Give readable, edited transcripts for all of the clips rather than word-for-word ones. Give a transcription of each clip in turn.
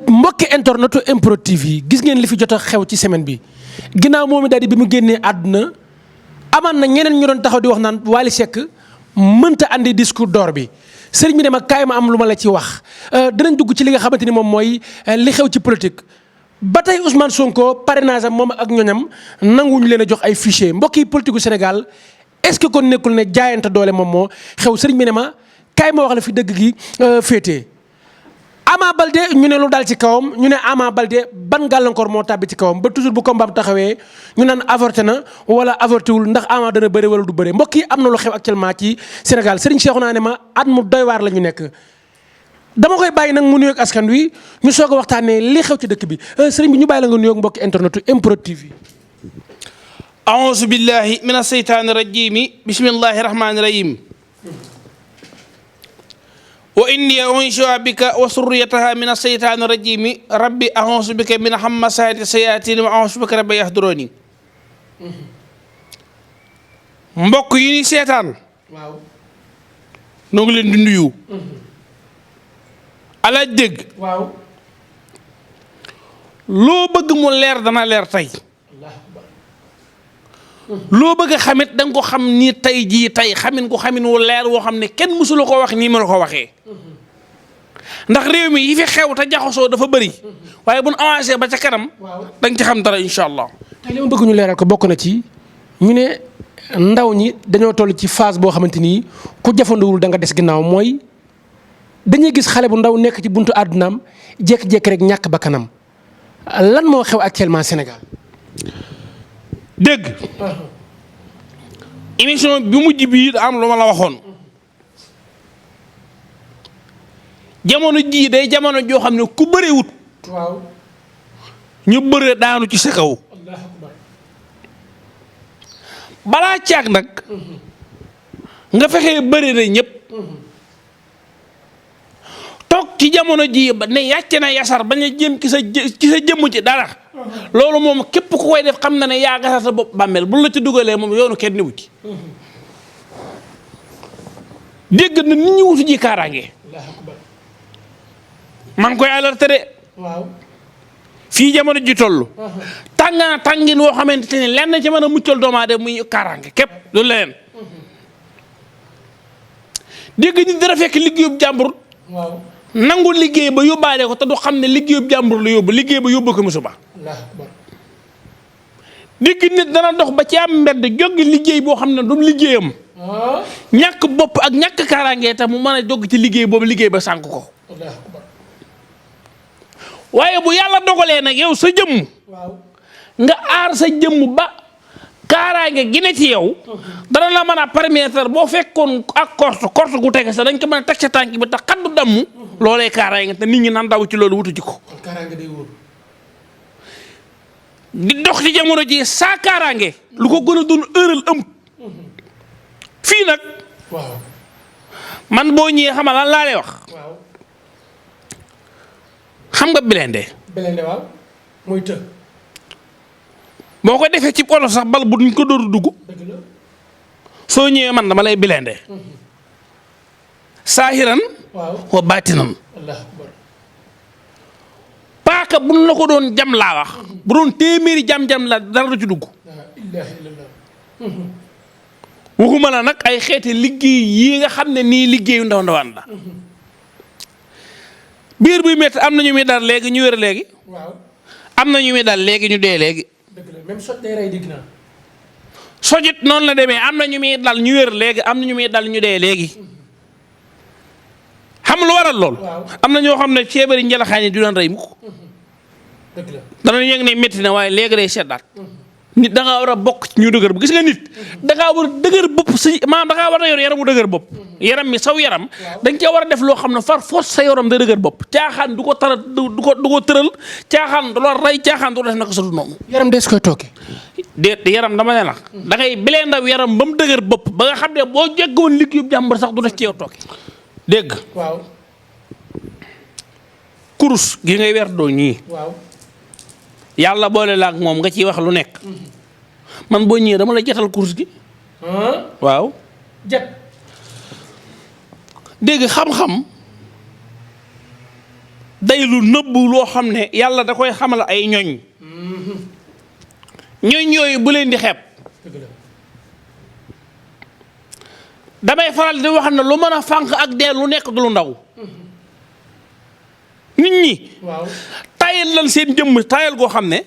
mbokki internetu MPROD TV yi gis ngeen li fi jot a xew ci semaine bi ginnaaw moom daal di bi mu génnee àdduna amaan na ñeneen ñu doon taxaw di wax naan Wally Seck mënta andi discours d'or bi sëriñ bi ne ma kaay ma am lu ma la ci wax dinañ dugg ci li nga xamante ni moom mooy li xew ci politique. ba tey Ousmane Sonko parrainage am moom ak ñoñam nanguwuñu leen a jox ay fichier mbokki politique gu Sénégal est-ce que kon nekkul ne jaayante doole moom moo xew sëriñ bi ne ma kaay ma wax la fi dëgg gi féetee. Ama Baldé ñu ne lu daal ci kawam ñu ne Ama Baldé ban gàllankoor moo tàbbi ci kawam ba toujours bu combat taxawee ñu naan avorté na wala avorté wul ndax Ama dana bëre wala du bëre mbokk yi am na lu xew actuellement ci Sénégal Serigne Cheikhouna ne ma at mu doy waar la ñu nekk. dama koy bàyyi nag mu nuyoog askan wi ñu soog a waxtaanee li xew ci dëkk bi Serigne bi ñu bàyyi la nga nuyoog mbokki internetu MPROD TV. a'uuzu billahi mina seytaani rajiim bismillahi rahmaani rahiim. wa inni u'iizuha bika wa surriyataha mina seytaani rajiim rabbi a'uuzu bika min hamazaati sayaatiin wa a'uuzu bika rabbi yahduruun. mbokk yi ni seetaan. waaw. noo ngi leen di nuyu. ala dégg. waaw. loo bëgg mu leer dana leer tey. loo bëgg a xamit da nga ko xam ni tey jii tey xamin ko xamin wu leer woo xam ne kenn mësula ko wax nii ma la ko waxee. ndax réew mi yi fi xew te jaxasoo dafa bëri. waaye bu nu avancé ba ca kanam. da nga ci xam dara incha allah. tey li ma bëgg ñu leeral ko bokk na ci ñu ne ndaw ñi dañoo toll ci phase boo xamante ni ku jafanduwul da nga des ginnaaw mooy dañuy gis xale bu ndaw nekk ci buntu àddunaam jékki-jékki rek ñàkk bakkanam lan moo xew actuellement Sénégal. dégg émission bi mujj bii da am lu ma la waxoon jamono jii day jamono joo xam ne ku bëree wut. waaw. ñu bëree daanu ci sa kaw. balaa caag nag nga fexee bëri na ñëpp toog ci jamono jii ba ne yàcc na yasar bañ a jëm ci sa jëmm ci dara. loolu moom képp ku koy def xam na ne yaa gasal sa bopp bàmmeel bu la ci dugalee moom yoonu kenn niwu ci. dégg na nit ñi wutu ji kaaraange. maa ngi koy alerté de. waaw. fii jamono ji toll. tàng na tàngin woo xamante ne lenn ci mën a muccal doomu aadama muy kaaraange képp loolu leneen. dégg nit dara fekk liggéeyub jàmbur. waaw. nangu liggéey ba yóbbaale ko te du xam ne liggéeyub jàmbur la yóbbu liggéey ba yóbbu ko musuba. dégg nit dana dox ba ci am mbedd jógi liggéey boo xam ne du liggéeyam. ñàkk bopp ak ñàkk kaaraange te mu mën a jóg ci liggéey boobu liggéey ba sànk ko. waaye bu yàlla dogalee nag yow sa jëmm. nga aar sa jëmm ba kaaraange gi ne ci yow. dana la mën a permettre boo fekkoon ak korte gu tege sax dañ ko mën a teg sa tànk bi te xaddu damm. loolee kaaraange te nit ñi nan daw ci loolu wutu ci ko. kaaraange day wóor. di dox ci jamono ji saa kaaraange. lu ko gën a doon ëral ëmb. fii nag. waaw. man boo ñëwee xamal lan laa lay wax. waaw. xam nga Blindé. Blindé waaw mooy të. boo ko defee ci olof sax bal bu duñ ko dóor dugg. dëgg la. soo ñëwee man dama lay Blindé. saahiran. waaw. wa baatinan. Allahu akbar. paaka buñ la ko doon jam laa wax. bu doon téeméeri jam-jam la dara du ci dugg. la ilaha illallah. waxuma la nag ay xeeti liggéey yii nga xam ne nii liggéeyu ndaw ndawaan la. biir buy métti am na ñu muy dal léegi ñu wér léegi. waaw. am na ñu muy dal léegi ñu dee léegi. dëgg la même sot day rey digg naa. sojit noonu la demee am na ñu muy dal ñu wér léegi am na ñu muy dal ñu dee léegi. xam lu waral lool. waaw. am na ñoo xam ne ceebari njalaxaan yi du doon rey mukk. dëgg la. dana yëg ne métti na waaye léegi day seddaat. nit da ngaa war a bokk ci ñu dëgër gis nga nit. da ngaa war a dëgër bopp si maanaam da ngaa war a yor yaramu dëgër bopp. yaram mi saw yaram. da nga cee war a def loo xam ne far foos sa yaram da dëgër bopp caaxaan du ko tara du ko tëral caaxaan du la rey caaxaan du def naka sa du noonu. yaram des koy tooke. déet yaram dama ne la. da ngay bilee ndaw yaram ba mu dëgër bopp ba nga xam ne boo jéggoon liggéeyu jàmbur sax du def ci yow tooke. dégg. waaw. kurus gi ngay weer doo ñii. waaw. yàlla boole la ak moom nga ciy wax lu nekk. man boo ñëwee dama la jetal kurus gi. waaw. jet. dégg xam-xam day lu nëbbu loo xam ne yàlla da koy xamal ay ñoñ yooyu bu leen di xeeb. damay faral di wax ne lu mën a fànq ak dee lu nekk du lu ndaw. nit ñi. waaw tayal lan seen jëmm tayal goo xam ne.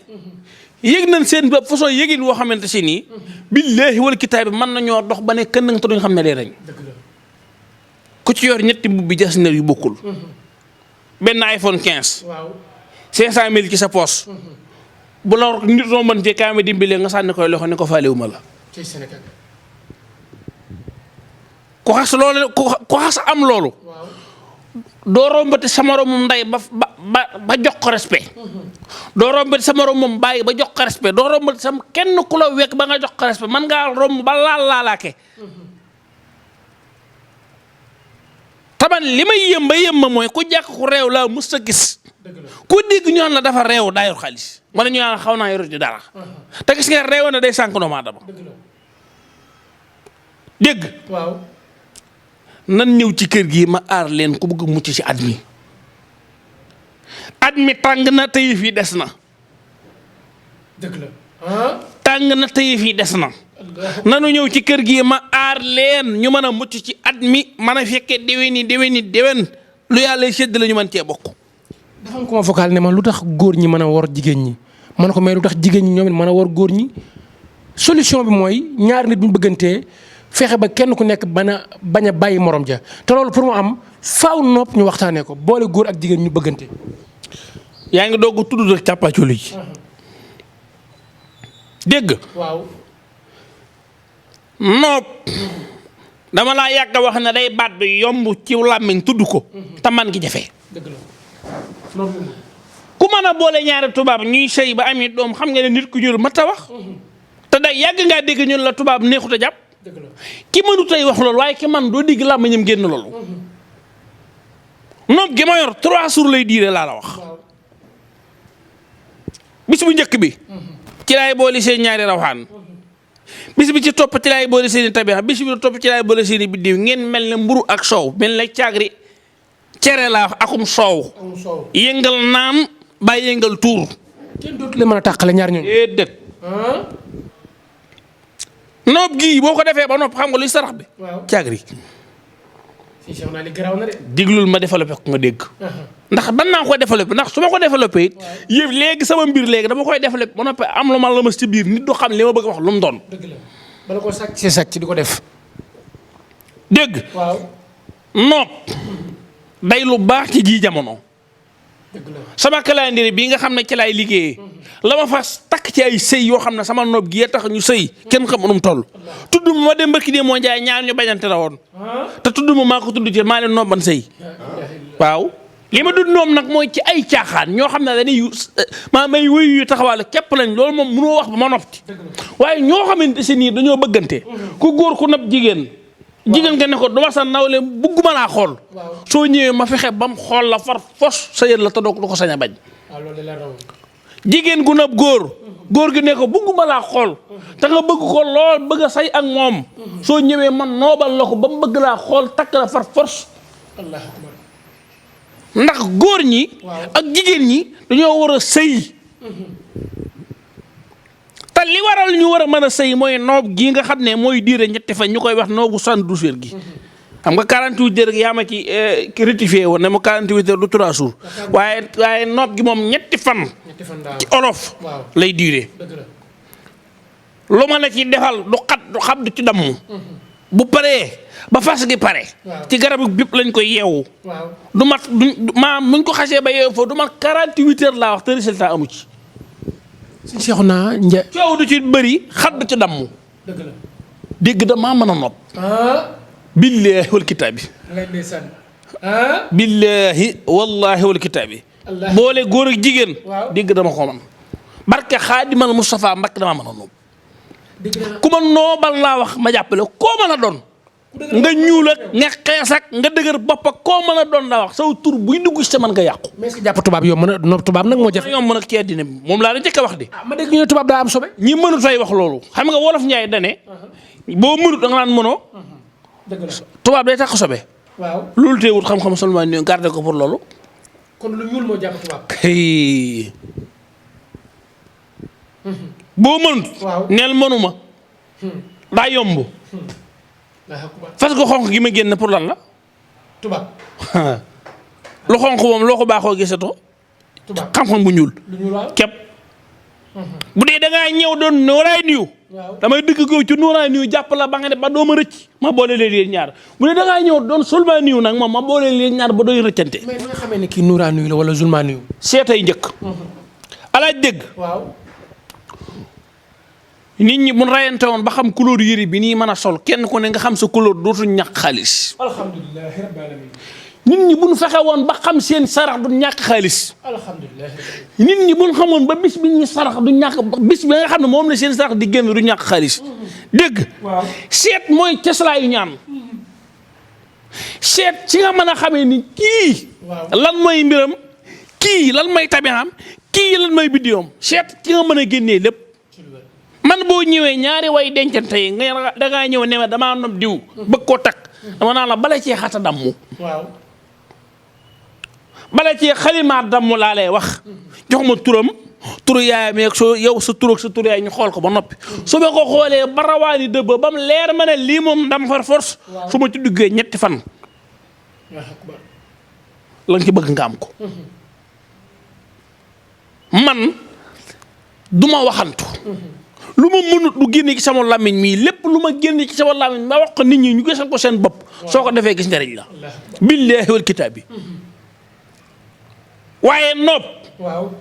yëg nañ seen bopp façon yëgin woo xamante si nii. billaahi wal kitaab bi mën nañoo dox ba ne kën nga te duñ xam ne dee nañ. ku ci yor ñetti mbubb bi jas yu bokkul. benn iPhone 15. waaw 500 000 ci sa poos. bu la nit ñoo mën cee kaay ma dimbalee nga sànni koy loxo ne ko faalewuma la. ci Sénégal. ku xas am loolu. waaw doo rombati sa moromum ndey ba jox ko respect. doo rombati sa moromum bàyyi ba jox ko respect doo rombati sam kenn ku la wekk ba nga jox ko respect man ngaa romb ba laalaake. taban li may yëmba mooy ku jàkk ku réew laa mës a gis. ku dégg ñu naan la dafa réew daa yor xaalis wala ñu naan xaw naa yor ci dara. te gis nga réew na day sànq doomu aadama. dégg. waaw. nan ñëw ci kër gi ma aar leen ku bëgg mucc ci at mi. at mi tàng na tey fii des na. dëgg la. tàng na tey fii des na. nanu ñëw ci kër gi ma aar leen ñu mën a mucc ci at mi mën a fekkee déwén lu yàlla sedd la ñu mën cee bokk. dafa am ko ma vocal ne ma lu tax góor ñi mën a war jigéen ñi man ko mais lu tax jigéen ñi ñoom it mën a war góor ñi solution bi mooy ñaari nit bu ñu bëggantee fexe ba kenn ku nekk bañ a bàyyi morom ja te loolu pour mu am faaw nopp ñu waxtaanee ko boole góor ak jigéen ñu bëggante. yaa ngi doog a tudd rek càppaacoli ji. dégg. waaw. nopp dama laa yàgg a wax ne day baat bi yomb ci làmmiñ tudd ko. te man gi jafe. dëgg la. ku mën a boole ñaari tubaab ñuy sëy ba ami doom xam nga ne nit ku ñuul mat a wax. te day yàgg ngaa dégg ñun la tubaab neexut a jàpp. dëgg la ki mënu tey wax loolu waaye ki man doo digg làmmiñam génn loolu. nopp gi ma yor 3 jours lay diire laa la wax. bis bu njëkk bi. ci laay boole seen ñaari rawxaan. bis bi ci topp ci laay boole seen i tabixa bis bi topp ci laay boole seen i biddiw ngeen mel ne mburu ak soow mel ne caagri cere laa wax akum soow. yëngal naan ba yëngal tuur. kenn dootu leen mën a tàqale ñaar ñooñu. déedéet. noob gii boo ko defee ba nopp xam nga luy sarax bi. waaw caagri. fii Cheikh naa li garaaw na de. diglul ma développé ko nga dégg. ndax ban naa ko développé ndax su ma ko développé it. yëf léegi sama mbir léegi dama koy développé ba noppi am lu ma la mas ci biir nit du xam li ma bëgg a wax lu mu doon. dëgg la bala ko sàcc see sàcc di ko def. dégg. waaw. nopp day lu baax ci ji jamono. dëgg la sama calendrier bii nga xam ne ci laay liggéeyee. la ma fas takk ci ay sëy yoo xam ne sama nopp gi tax ñu sëy kenn xam nu mu toll. tudd ma dem barki dee moo njaay ñaar ñu bañante la woon. te tudd ma maa ko tudd ci maa leen nobban sëy. waaw li ma dund noom nag mooy ci ay caaxaan ñoo xam ne dañuy maa may wéyu yu taxawaale képp lañ loolu moom mënoo wax ba ma noppi. waaye ñoo xamante si nii dañoo bëggante. ku góor ku nab jigéen. jigéen nga ne ko duma sa nawle bugguma laa xool. soo ñëwee ma fexe ba mu xool la far fos sa yër la te doo ko sañ a bañ. jigéen gu nab góor gi ne ko bëgguma laa xool te nga bëgg ko lool bëgg a say ak moom soo ñëwee man noobal la ko ba mu bëgg laa xool takk la far force. ndax góor ñi ak jigéen ñi dañoo war a sëy te li waral ñu war a mën a sëy mooy noob gii nga xam ne mooy diire ñetti fan ñu koy wax noobu 72 heures gi. xam nga 48 heures yaa ma ci rectifié woon ne ma 48 heures du 3 jours waaye nopp gi moom ñetti fan ci olof lay diire. lu ma la ci defal du xat du xam du ci damm. bu paree ba fas gi pare. ci garabu bip lañ koy yeewu. du mat maam muñ ko xasee ba yeewu foofu du mat 48 heures laa wax te résultat amu ci. si Cheikh naa coow du ci bëri xat du ci damm. dégg da maa mën a nopp. billaahi wal kitaabi. billaahi wallaahi wal kitaabi. boole góor ak jigéen. dégg dama ko man barke Xaadimal Mustafa Mbàkke dama mën a noob. ku ma noobal laa wax ma jàppale koo mën a doon. nga ñuul ak nga xees ak nga dëgër bopp ak koo mën a doon laa wax saw tur buy dugg ci sa mën nga yàqu. mais est-ce que jàpp tubaab yow mën a noob tubaab nag moo jafe. yomb nag ci àddina bi moom laa la njëkk a wax de. ma dégg ñu ne tubaab daa am sobe. ñi mënut fay wax loolu xam nga wolof Njaay dane boo mënut da nga naan mënoo. tubaab day tax sobe. waaw loolu teewut xam-xam seulement ñu garder ko pour loolu. kon lu ñuul moo jàpp tubaab. boo mënut. waaw neel mënuma. daa yomb. fas ko xonq gi ma génn pour lan la. tubaab. lu xonq moom loo ko baaxoo gisatoo. tubaab xam-xam bu ñuul. lu ñuul waaw. képp. bu dee da ngaa ñëw doon nooraay niw. waaw damay dëgg ko ci nooraay niw jàpp la ba nga ne ba doo ma rëcc. ma boole leen yéen ñaar bu dee da ngaa ñëw doon solmaa niw nag moom ma boole leen ñaar ba doy rëccante. mais ni nga xamee ne kii nuuraa nuyu la wala zulmaa nuyu. seetay njëkk. alaaj dégg. waaw. nit ñi bu rayante woon ba xam couleur yëre bi nii mën a sol kenn ku ne nga xam sa couleur dootuñ ñàkk xaalis. alhamdulilah rabbil alamin. nit ñi bu ñu fexe woon ba xam seen sarax du ñàkk xaalis. alhamdulilah. nit ñi bu ñu xamoon ba bis bi ñuy sarax du ñàkk bis bi nga xam ne moom la seen sarax di génn du ñàkk xaalis. dégg. waaw seet mooy teslaayu ñaan. seet ci nga mën a xamee ni kii. waaw lan mooy mbiram kii lan mooy tabiam kii lan mooy biddiwam seet ci nga mën a génnee lépp. man boo ñëwee ñaari way dencante yi nga dangaa ñëw ne ma damaa nopp diw. bëgg koo takk dama naan la bala cee xata dammu. waaw. bala cee xalimaat dammu laa lay wax. jox ma turam turu yaayam yeeg soo yow sa tur ak sa tur yaay ñu xool ko ba noppi. su ma ko xoolee ba rawaani dëbb ba mu leer ma ne lii moom dam far force. su ma ci duggee ñetti fan. la nga ci bëgg nga am ko. man duma waxantu. lu ma mënut du génne ci sama làmmiñ mii lépp lu ma génne ci sama làmmiñ ma wax ko nit ñi ñu gisal ko seen bopp. soo ko defee gis njariñ la. billaahi wal kitaab bi. waaye nopp. waaw.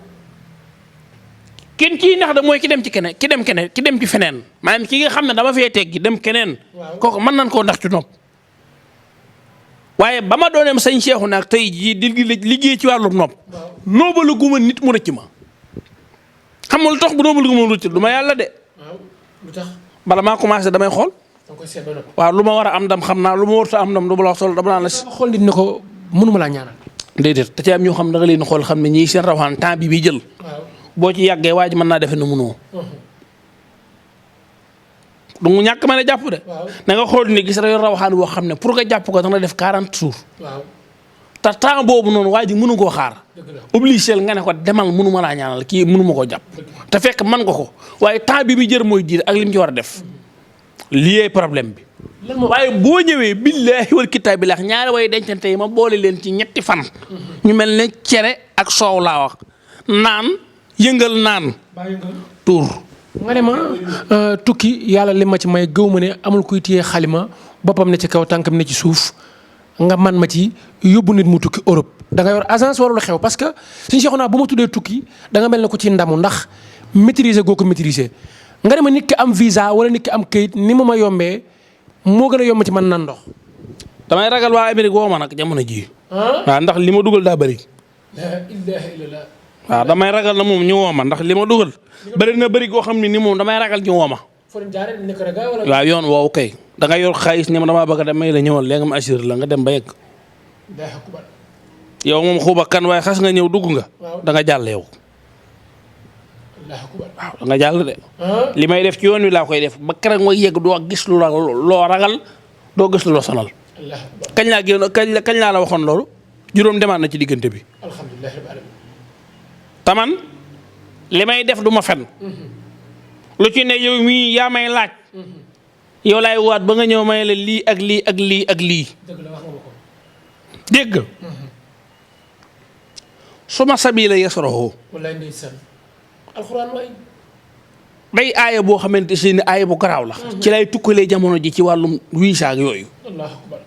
kenn kii nax da mooy ki dem ci keneen ki dem ci feneen maanaam ki nga xam ne dama fee teggi dem keneen. kooku mën nañ koo ndax ci nopp. waaye ba ma dooneem sañ seexu nag tey jii di liggéey ci wàllum nopp. noobalu guma nit mu rëcc ma. xam nga lu tax bu noobalu guma mu rëcc du ma yàlla de. lu tax. bala maa commencé damay xool. da nga koy seet ba noppi. waaw lu ma war a am ndam xam naa lu ma warut a am ndam du ma la wax solo dama naan la si. xool nit ne ko mënuma laa ñaanal. déedéet te ci am ñoo xam da nga leen xool xam ne ñii seen rawaan temps bi jël. waaw. boo ci yàggee waa ji mën naa defe ne mënoo. du mu ñàkk mën a jàpp de. waaw. na nga xool ni gis nga rawaan boo xam ne pour nga jàpp ko dana def 40 jours. waaw. te temps boobu noonu waa ji mënu koo xaar. dëgg la. obligé nga ne ko demal mënuma laa ñaanal kii mënuma koo jàpp. te fekk mën nga ko waaye temps bi muy jër mooy diir ak li mu ci war a def. lii problème bi. waaye boo ñëwee billaahi wal kitaab bi laax ñaari way dencante yi ma boole leen ci ñetti fan. ñu mel ne cere ak soow laa wax naan yëngal naan. tuur. nga ne ma tukki yàlla li ma ci may gëw ma ne amul kuy téye xalima boppam ne ci kaw tànkam ne ci suuf nga man ma ci yóbbu nit mu tukki Europe da nga yor agence wala lu xew parce que suñu seexu naa bu ma tuddee tukki da nga mel ne ko ci ndamu ndax maîtriser goo ko maîtriser nga ne ma nit ki am visa wala nit ki am këyit ni mu ma yombee moo gën a yomb ci man nan ndox. damay ragal waa Amérique woo ma nag jamono jii. waaw ndax li ma dugal daa bëri. la ilaha illallah. waaw damay ragal na moom ñu woo ma ndax li ma dugal. bëri na bëri goo xam ne ni moom damay ragal ñu woo ma. foo leen jaaree Nicaragua wala. waaw yoon woowu kay da nga yor xaalis ne ma damaa bëgg a dem may la ñëwal léegi ma assuré la nga dem ba yegg. yow moom xuuba kan waaye xas nga ñëw dugg nga. da nga jàll yow. waaw da nga jàll de. li may def ci yoon wi laa koy def ba keroog mooy yegg doo gis lu la loo ragal doo gis lu la sonal. kañ laa génn kañ laa la waxoon loolu juróom demaat na ci diggante bi. alhamdulilah. taman li may def du ma fen lu ci ne yow mii yaa may laaj. yow laay waat ba nga ñëw may la lii ak lii ak lii ak lii. dëgg la wax nga ko. dégg su ma sabila yasrahu. wallaay ndeysaan. alxuraan waay. day aaya boo xamante ne aaya bu garaaw la. ci lay tukkalee jamono ji ci wàllum visa ak yooyu. allahu akbar.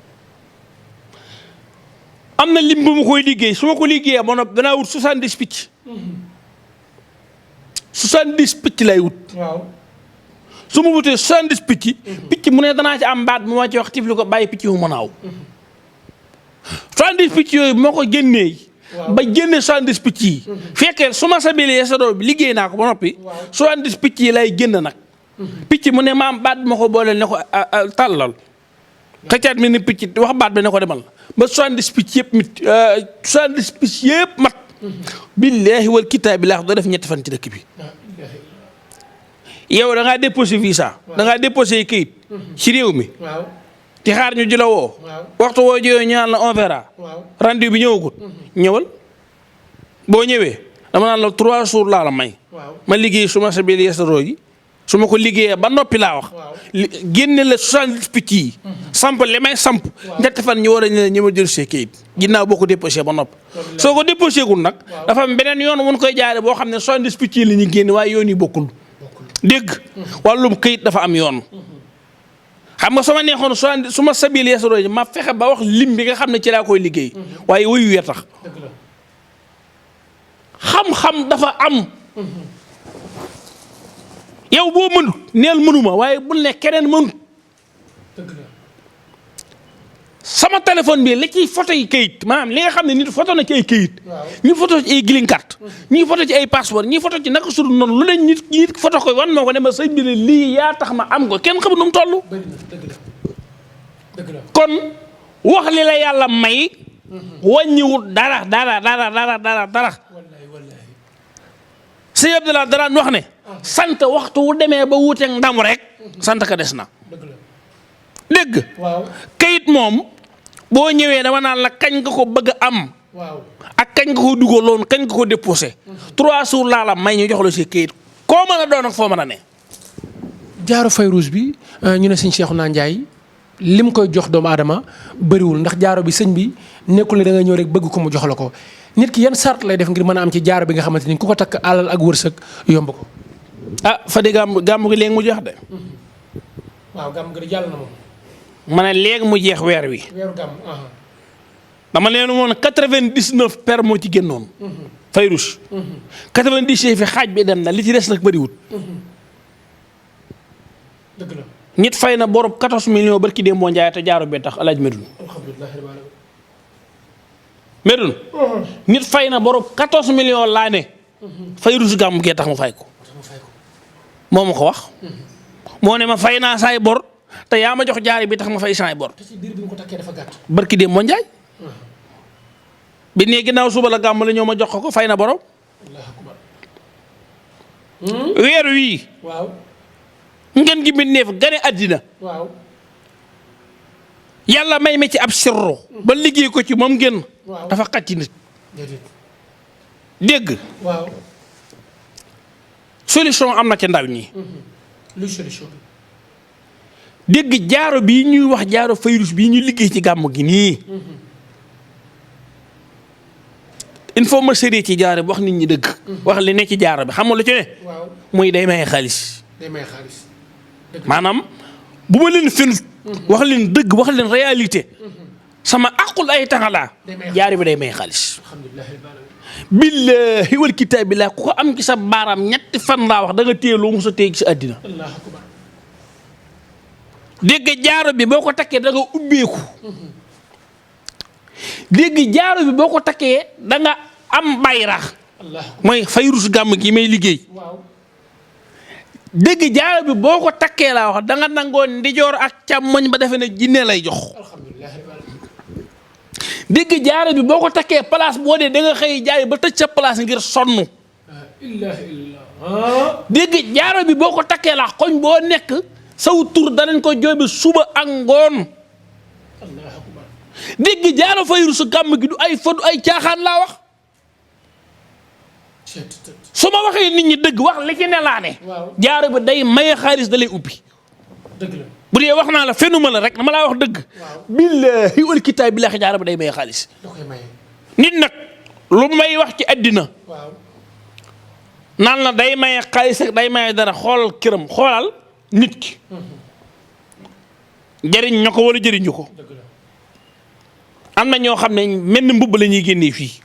am na lim bu ma koy liggéey su ma ko liggéeyee ba noppi danaa wut 70 picc. 70 picc lay wut. waaw. su ma wutee 70 picc. picc mu ne danaa ci am baat bu ma ci wax tifli ko bàyyi picc yu ma naaw. 70 picc yooyu bu ma ko génnee. ba génne 70 picc yi. fekkee su ma sabilee sa doom bi liggéey naa ko ba noppi. 70 picc yi lay génn nag. picc mu ne ma am baat bu ma ko booleel ne ko tàllal. xëccaat mi ni picc wax baat bi ne ko demal ba 70 picc yëpp mit 70 picc yëpp mat. billaahi wal kitaab bi laax doo def ñetti fan ci dëkk bi. yow da ngaa déposé visa. da ngaa déposé kayit. ci réew mi. ci xaar ñu ji la woo. waxtu woo jiyoo ñu naan la on verra. rendez-vous bi ñëwagut. ñëwal boo ñëwee dama naan la 3 jours laa la may. ma liggéey su ma sa biir yesaroo yi su ma ko liggéeyee ba noppi laa wax. génne la 70 picc yi. samp li may samp. ñetti fan ñu war a ñëw ma jël see kayit ginnaaw boo ko déposé ba noppi. soo ko déposé gul nag. dafa am beneen yoon mun koy jaare boo xam ne 70 picc yi la ñuy génne waaye yoon yi bokkul. dégg wàllum kayit dafa am yoon. xam nga su ma neexoon su ma sabil yesaroo yi ma fexe ba wax lim bi nga xam ne ci laa koy liggéey. waaye wuyu wee tax. xam-xam dafa am. yow boo mënut neel mënuma waaye bul ne keneen mënut. sama téléphone bi li ciy photo yi kayit maanaam li nga xam ne nit photo na ci ay kayit. ñi photo ci ay green card. ñi photo ci ay passeport ñi photo ci naka su dul noonu lu ne nit photo ko wan moo ko ne ma sëñ bi ne lii yaa tax ma am ko kenn xamul nu mu toll. kon wax li la yàlla may. wàññiwul dara. sëñ Abdoulaye daraan wax ne. sant waxtu wu demee ba wuuteeg ndam rek. sant ka des na. dégg. kayit moom boo ñëwee dama naan la kañ nga ko bëgg a am. ak kañ nga ko dugaloon kañ nga ko déposé. 3 jours laa la may ñu jox la si kayit koo mën a doon ak foo mën a ne. jaaro Fayruuz bi ñu ne sëñ Cheikhouna Ndiaye lim koy jox doomu aadama bëriwul ndax jaaro bi sëñ bi nekkul ne da nga ñëw rek bëgg ko mu jox la ko nit ki yan sart lay def ngir mën a am ci jaaro bi nga xamante ni ku ko takk alal ak wërsëg yomb ko. fa di gàmm gi léegi mu jeex de. waaw gàmm gi jàll na moom. ma ne léegi mu jeex weer wi. weeru gàmm. dama leen woon 99 per moo ci génnoon. Fayruuz. 90 fi xaaj bi dem na li ci des nag bëriwut. dëgg la. nit fay na borob 14 millions barki démb moo njaay te jaaro bee tax alaaj Medoune. Medoune. nit fay na borob 14 millions laa ne. Fayruuz gàmm gee tax mu fay ko. moo ma ko wax. moo ne ma fay naa saay bor te yaa ma jox jaari bi tax ma fay saay bor. te ci biir bi nga ko takkee dafa gàtt. barki démb moo njaay. bi nee ginnaaw suba la gàmm la ñëw ma jox ko fay na borom. weer wii. waaw. ngeen gi mbindeef gane àddina. waaw. yàlla may ma ci ab sirru ba liggéey ko ci moom ngeen. dafa xaj ci nit. dégg. waaw. solution am na ci ndaw ñi. luy solution bi. dégg jaaro bii ñuy wax jaaro Fayruuz bii ñu liggéey ci gàmm gi nii. il faut ma sëree ci jaaro bi wax nit ñi dëgg. wax li ne ci jaaro bi xam nga lu ci ne. waaw muy day maye xaalis. day maye xaalis. maanaam bu ma leen fenut wax leen dëgg wax leen réalité. sama aqul ay taxalaa. jaaro bi day maye xaalis. billaahi wal kitaabi laa ku ko am ci sa baaraam ñetti fan laa wax da nga téye loo mos a téye ci sa àddina. dégg jaaro bi boo ko takkee da nga ubbeeku. dégg jaaro bi boo ko takkee da nga am bayrax. mooy Fayruuz gàmm gi may liggéey. dégg jaaro bi boo ko takkee laa wax da nga nangoo ndijoor ak càmmoñ ba defe ne jinne lay jox. dégg jaaro bi boo ko takkee place boo dee da nga xëy jaay ba tëj sa place ngir sonn. dégg jaaro bi boo ko takkee la koñ boo nekk saw tur danañ ko joobe suba ak ngoon. dégg jaaro Fayruuz gàmm gi du ay fa du ay caaxaan laa wax. su ma waxee nit ñi dëgg wax li ci ne laa ne. jaaro bi day maye xaalis da lay ubbi. dëgg la. bu dee wax naa la fenuma la rek dama laa wax dëgg. billaahi wal kitaabi billaahi jaaro bi day maye xaalis. nit nag lu may wax ci àddina. naan la day maye xaalis ak day maye dara xool këram xoolal nit ki. jëriñ ña ko wala jëriñu ko. am na ñoo xam ne menn mbubb la ñuy génnee fii.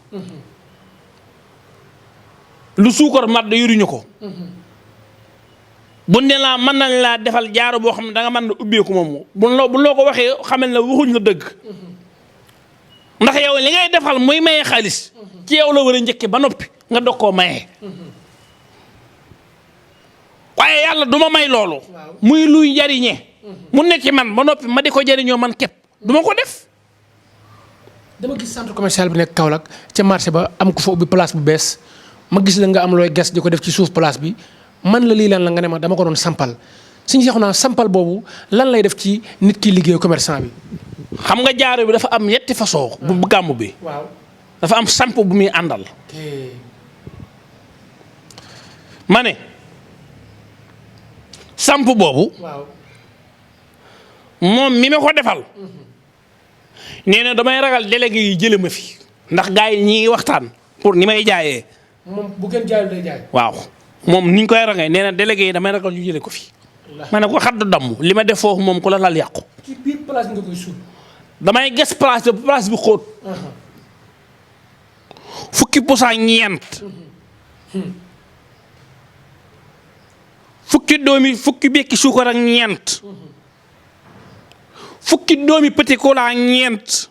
lu suukar mat da yoruñu ko. bu ne laa mën nañ laa defal jaaro boo xam ne da nga mën na ubbeeku moom bu loo ko waxee xamal la waxuñ la dëgg. ndax yow li ngay defal muy maye xaalis. ci yow la war a njëkke ba noppi nga dog koo maye. waaye yàlla du ma may loolu. muy luy jariñe mu nekk ci man ba noppi ma di ko jariñoo man képp du ma ko def. dama gis centre commercial bi nekk Kaolack ca marché ba am ko fa ubbi place bu bees ma gis la nga am looy gas di ko def ci suuf place bi man la lii lan la nga ne ma dama ko doon sampal suñu Cheikhouna sampal boobu lan lay def ci nit ki liggéey commerçant bi. xam nga jaaro bi dafa am yetti façon. bu gàmm bi. waaw dafa am samp bu muy àndal. ma ne samp boobu. waaw. moom mi ma ko defal. nee na damay ragal délégué yi jële ma fi. ndax gars yi ñi ngi waxtaan pour ni may jaayee. moom bu gën jaayul day jaay. waaw moom ni ñu koy rangee nee na délégué yi damay ragal ñu jële ko fi. ma ne ko xaddu damm li ma def foofu moom ku la lal yàqu. ci biir place nga koy suul. damay ges place bi xóot. fukki pusa ñeent. fukki bekki suukar ak ñeent. fukki doomi petit cola ak ñeent.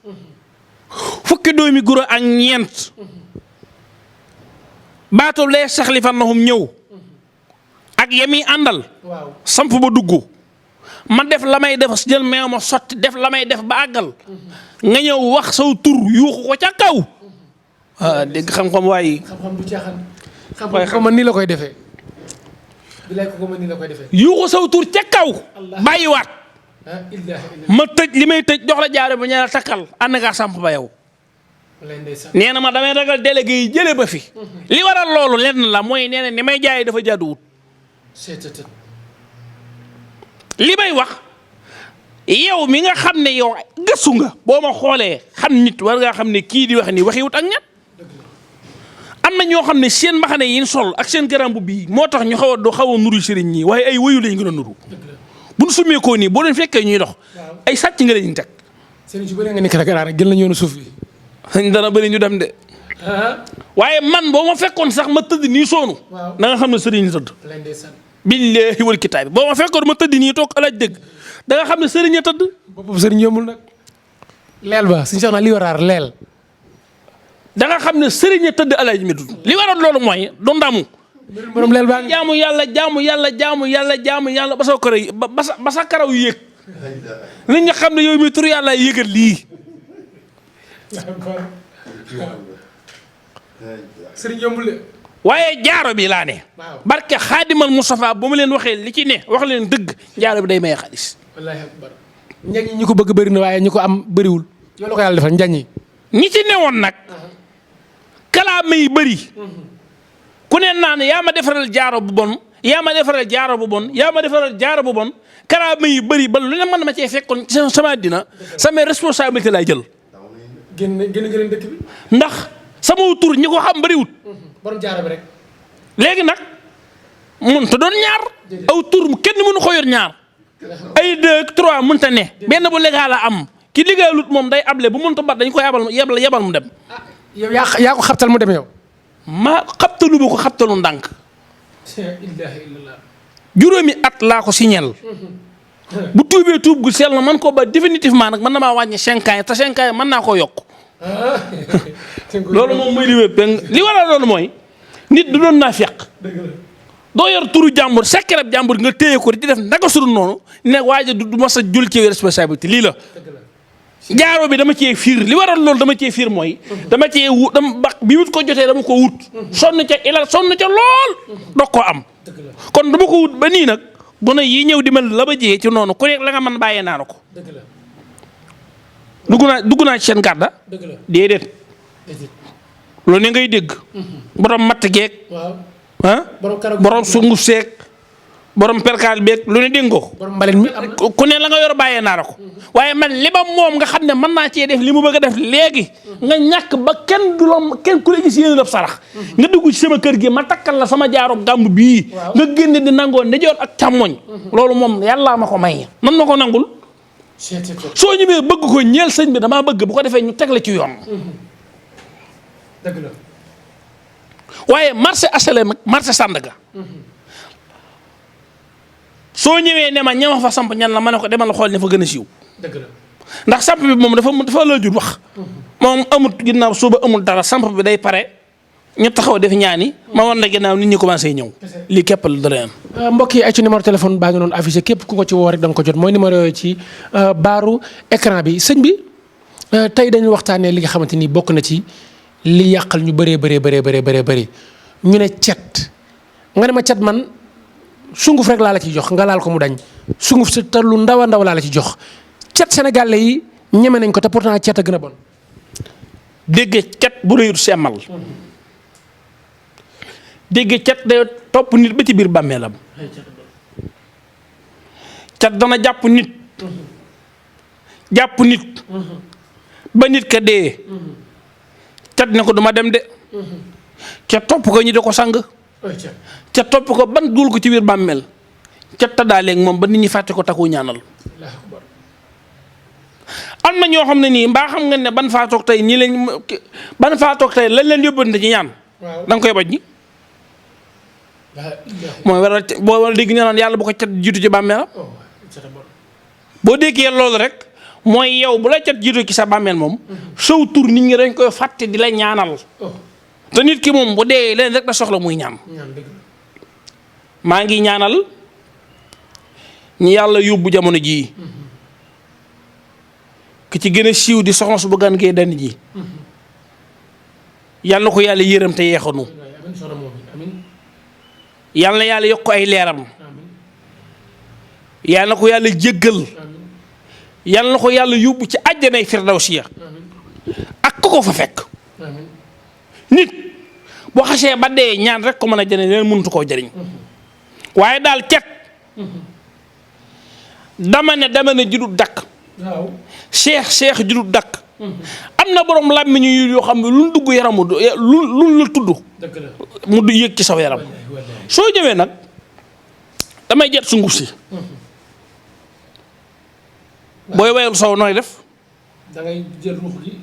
fukki doomi guro ak ñeent. baatu lee saxli fan nahum ñëw. ak yemi àndal. waaw samp ba dugg. ma def la may def jël meew ma sotti def la may def ba àggal. nga ñëw wax saw tur yuuxu ko ca kaw. dégg xam-xam waaye. xam-xam du caaxaan. xam-xam man nii la koy defee. bilaay ko man nii la koy defee. yuuxu saw tur ca kaw. bàyyiwaat. ma tëj li may tëj jox la jaare bu ñaar takkal ànd ngaa samp ba yow. nee na ma damay ragal délégué yi jële ba fi. li waral loolu lenn la mooy nee na ni may jaayee dafa jaaduwut. li may wax yow mi nga xam ne yow gëstu nga boo ma xoolee xam nit war ngaa xam ne kii di wax ni waxiwut ak ñett. am na ñoo xam ne seen mbaxane yi ñu sol ak seen garam bu bii moo tax ñu xaw a nuru sëriñ ñi waaye ay wëyu lañ gën a nuru. bu nu summeekoo nii boo leen fekkee ñuy dox. ay sàcc nga leen teg. sëriñ si bëri nga nekk rek jël nañu yoonu suuf bi. dana bëri ñu dem de. waaye man boo ma fekkoon sax ma tëdd nii soonu. na nga xam ne sëriñ ñi tëdd. billaahi wal kitaab boo ma fekkoon ma tëdd nii toog alaaj dëgg da nga xam ne sëriñ a tëdd. boobu sëriñ yombul nag. leel ba suñu soxna li waraar leel. da nga xam ne sëriñ a tëdd alaaj mi tudd li waral loolu mooy du ndamu. borom leel baa ngi jaamu yàlla ba sa karaw ba sa karaw yéeg. nit ñi xam ne yow mi tur yàlla yéegal lii. sëriñ yombul de. waaye jaaro bi laa ne. barke xaadimal Mustafa ba mu leen waxee li ci ne wax leen dëgg jaaro bi day maye xaalis. wallaahi akbar. njañ ñi ko bëgg bëri na waaye ñi ko am bëriwul. yow la ko yàlla defal njañ ñi ci newoon nag. kalaama yi bëri. ku ne naan yaa ma defaral jaaro bu bon yaa ma defaral jaaro bu bon yaa ma defaral jaaro bu bon kalaama yi bëri ba lu ne mën ma cee fekkoon ci sama dina sama responsabilité laay jël. génn dëkk bi. ndax sama tur ñi ko xam bëriwut. borom jaaro bi rek. léegi nag mënut a doon ñaar. aw tur kenn mënu ko yor ñaar. ay 2 3 mënut a ne. benn bu légal la am ki liggéeyulut moom day able bu mënut a bat dañ ko yebal mu dem. yow yaa ko xabtal mu dem yow. ma xabtalu ba ko xabtalu ndànk. juróomi at laa ko signal. bu tuubee tuub gu sell na man koo ba définitivement nag mën na maa wàññi 5 ans te 5 ans mën naa koo yokk. loolu moom mooy li wér li waral loolu mooy nit du doon naa feq. doo yor turu jàmbur sekkerab jàmbur nga téye ko di def naka suru noonu ne waaja du mas a jul ci responsabilité lii la. jaaro bi dama cee fiir li waral loolu dama cee fiir mooy. dama cee wut bi wut ko jotee dama ko wut. sonn ca lool doog koo am. kon dama ko wut ba nii nag gone yi ñëw di mel la ba jiyee ci noonu ku nekk la nga mën bàyyee naa la ko. dugg naa ci seen gàdda. déedéet. loolu ne ngay dégg. borom matt geeg. borom sunguf seeg. borom perkaal beeg lu ne dégg ko. ku ne la nga yor bàyyee naa la ko. waaye man li ba moom nga xam ne mën naa cee def li mu bëgg a def léegi. nga ñàkk ba kenn du la kenn ku la gis yéen a def sarax. nga dugg ci sama kër gi ma takkal la sama jaaro gàmb bii. nga génne di nangoo ndijoor ak càmmoñ. loolu moom yàllaa ma ko may. man ma ko nangul. soo ñëwee bëgg ko ñeel sëñ bi damaa bëgg bu ko defee ñu teg la ci yoon. dëgg la. waaye marché HLM ak marché Sandaga. soo ñëwee ne ma ñama fa samp ñan la ma ne ko demal la xool ne fa gën a siiw. dëgg la. ndax samp bi moom dafa la jur wax. moom amul ginnaaw suba amul dara samp bi day pare ñu taxaw def ñaani ma war na ginnaaw nit ñi commencé ñëw. lii képp la dara am. mbokk yi ay ci numéro téléphone baa ngi noonu affiché képp ku ko ci woo rek da nga ko jot mooy numéro yooyu ci baaru écran bi sëñ bi tey dañu waxtaanee li nga xamante ni bokk na ci li yàqal ñu bëree bëri ñu ne cet nga ne ma cet man. sunguf rek laa la ci jox nga laal ko mu dañ sunguf si te lu ndaw a ndaw laa la ci jox cet sénégalais yi ñeme nañ ko te pourtant cet a gën a bon. dégg cat bu rëyut semmal dégg cat day topp nit ba ci biir bàmmeelam cat dana jàpp nit ba nit ka dee cat ne ko duma dem de ca topp ko ñi di ko sang ca topp ko ban duul ko ci biir bàmmeel cat taddaaleeg moom ba nit ñi fàtte ko takku ñaanal am na ñoo xam ne nii mbaa xam nga ne ban faa toog tey lañ leen yóbbante ci ñaan da nga koy baj ñi mooy waral boo war a dégg ñu naan yàlla bu ko cat jiitu ci bàmmeelam boo déggee loolu rek mooy yow bu la cat jiitu ci sa bàmmeel moom sow tur nit ñi dañ koy fàtte di la ñaanal te nit ki moom bu dee leen rek da soxla muy ñaan maa ngi ñaanal ñi yàlla yóbbu jamono jii ki ci gën a siiw di soxna su bëggaan gee dani ji yàlla na ko yàlla yërëm te yeexanu yàlla na yàlla yokk ay leeram yàlla na ko yàlla jéggal yàlla na ko yàlla yóbbu ci àjjanay firdawsiya ak ko fa fekk nit boo xasee ba dee ñaan rek ko mën a jëriñ leen mënutu koo jëriñ waaye daal cet dama ne judul dakk seex judul dakk am na borom làmmiñ yu yoo xam ne lu dugg yaramu lu la tudd mu du yëg ci saw yaram soo ñëwee nag damay jet sunguf si booy wayal saw nooy def dangay jël ruux gi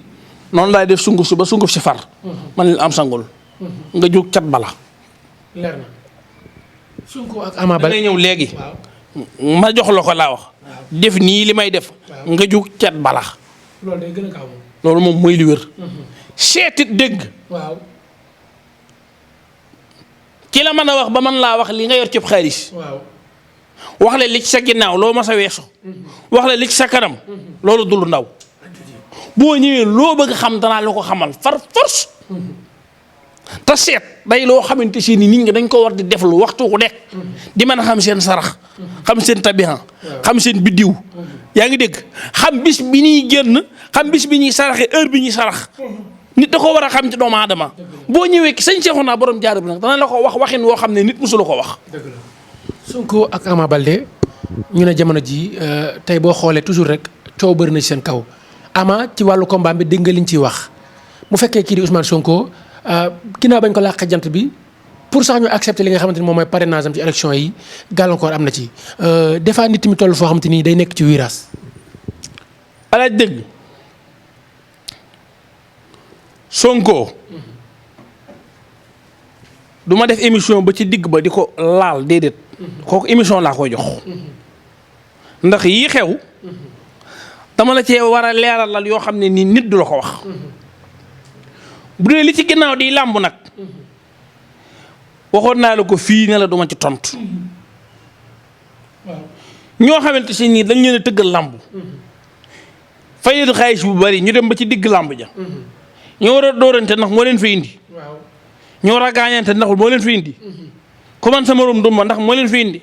noonu laay def sunguf si ba sunguf si far man leen am sangul nga jóg cat bala leer na Sonko ak Ama Baldé ñëw léegi ma jox la ko laa wax def nii li may def nga jóg cat bala loolu day gën a gaaw moom loolu moom mooy li wér seetit dégg waaw ki la mën a wax ba man laa wax li nga yor cëb xaalis waaw wax la li ci sa ginnaaw loo ma sa weesu wax la li ci sa kanam loolu du lu ndaw boo ñëwee loo bëgg xam danaa la ko xamal far force te seet day loo xamante si ni nit ñi dañ ko war di def lu waxtu ku nekk di mën a xam seen sarax xam seen tabihan xam seen biddiw yaa ngi dégg xam bis bi ñuy génn xam bis bi ñuy saraxe heure bi ñuy sarax nit da ko war a xam ci doomu aadama boo ñëwee ki sëñ Seexuna borom jaar bi nag dana la ko wax waxin woo xam ne nit musula ko wax. Sonko ak Ama Baldé ñu ne jamono ji tey boo xoolee toujours rek coow bëri na ci seen kaw Ama ci wàllu combat bi dégg nga liñ ciy wax mu fekkee kii di Ousmane Sonko ginnaaw bañ ko làq jant bi pour sax ñu accepter li nga xamante ni moom mooy parrainage am ci élection yi gàllankoor am na ci des fois nit mi toll foo xamante ni day nekk ci virage. alaaj dëgg Sonko du ma def émission ba ci digg ba di ko laal déedéet kooku émission laa koy jox ndax yii xew dama la cee war a leeralal yoo xam ne nii nit du la ko wax bu dee li ci ginnaaw di làmb nag waxoon naa la ko fii ne la duma ci tontu ñoo xamante si nii dañ leen a tëggal làmb fayal xaalis bu bari ñu dem ba ci digg làmb ja ñoo war a dóorante ndax moo leen fi indi ñoo war a gaañante ndax moo leen fi indi ku man sama morom dumba ndax moo leen fi indi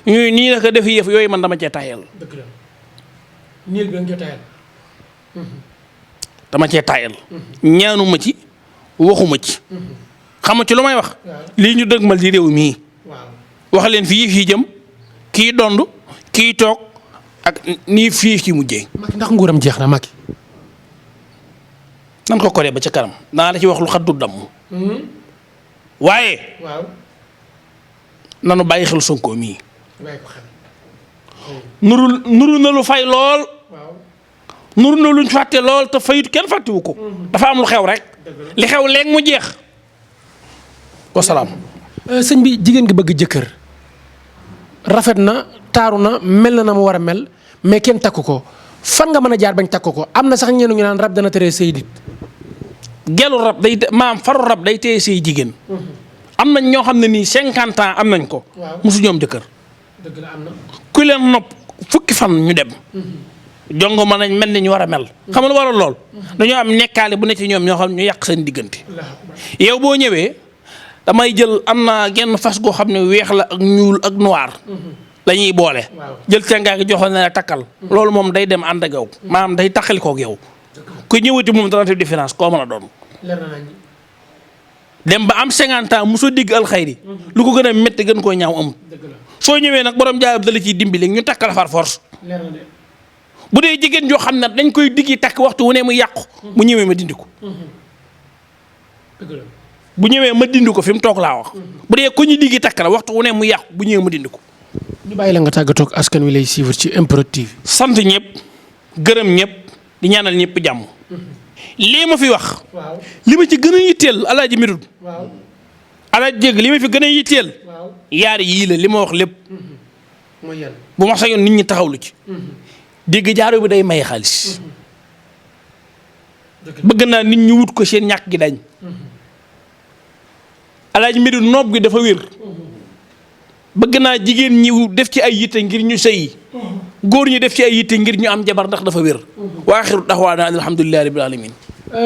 ñuy nii naka def yëf yooyu man dama cee tayal dama cee tayal ñaanuma ci waxuma ci xama ci lu may wax lii ñu dëgmal di réew mii wax leen fii fii jëm kii dond kii toog ak nii fii ci mujjee Macky ndax nguuram jeex na Macky nan ko koree ba ca kanam naa la ci wax lu xaddu damm waaye nanu bàyyi xel Sonko mii nuru na lu fay lool nuru na luñ fàtte lool te fayut kenn fàttewu ko dafa am lu xew rek li xew léegi mu jeex wasalaam. sëñ bi jigéen gi bëgg jëkkër rafet na taaru na mel na mu war a mel mais kenn takku ko fan nga mën a jaar bañ takku ko am na sax ñenn ñu naan rab dana tere sëy dit gelu rab day maam faru rab day téye sëy jigéen am nañ ñoo xam ne nii 50 ans am nañ ko mosu ñoom jëkkër dëgg la am na ku leen nopp fukki fan ñu dem jongo mën nañ mel ni ñu war a mel xam nga lu waral lool dañoo am nekkaale bu ne ci ñoom ñoo xam ñu yàq seen diggante yow boo ñëwee damay jël am na genn fas goo xam ne weex la ak ñuul ak noir lañuy boole jël càngaay gi joxoon na la takkal loolu moom day dem ànd ak yow maanaam day taxali kook yow ku ñëwati moom dana def différence koo mën a doon. leer na nañu. dem ba am 50 ans mosoo digg alxayri. lu ko gën a métti gën koo ñaaw amul. dëgg la soo ñëwee nag borom jaayam dala ciy dimbali ñu takk la far force. leer na de. bu dee jigéen joo xam ne dañ koy diggi takk waxtu wu ne mu yàqu. bu ñëwee ma dindi ko. dëgg la. bu ñëwee ma dindi ko fi mu toog laa wax. bu dee ko ñu diggi takk la waxtu wu ne mu yàqu bu ñëwee ma dindi ko. ñu bàyyi la nga tàggatoo ak askan wi lay suivre ci MPROD TV. sant ñëpp gërëm ñëpp di ñaanal ñëpp jàmm. lii ma fi wax. waaw li ma ci gën a yitteel alaaji Medoune. waaw alaaji jégg li ma fi gën a yitteel. waaw. yaari yii la li ma wax lépp. mooy yan. bu ma sañoon nit ñi taxawlu ci. dégg jaaro bi day may xaalis. bëgg naa nit ñi wut ko seen ñàkk gi dañ. alaaji Medoune noob gi dafa wér. bëgg naa jigéen ñi def ci ay yitte ngir ñu sëyi. góor ñi def ci ay yitte ngir ñu am jabar ndax dafa wér. wa axiru daxwaana alhamdulillahi rabbil alamin.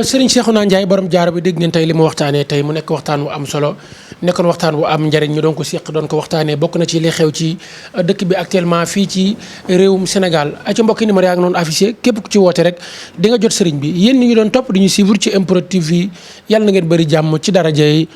Serigne Cheikhouna Ndiaye borom jaaro bi dégg ngeen tey li mu waxtaanee tey mu nekk waxtaan wu am solo nekkoon waxtaan wu am njariñ ñu doon ko séq doon ko waxtaanee bokk na ci li xew ci dëkk bi actuellement fii ci réewum Sénégal ay ci mbokki numéro yaa ngi noonu affiché képp ku ci woote rek di nga jot Serigne bi yéen ñi ñu doon topp di ñu suivre ci MPROD TV yàlla na ngeen bëri jàmm ci daraja yi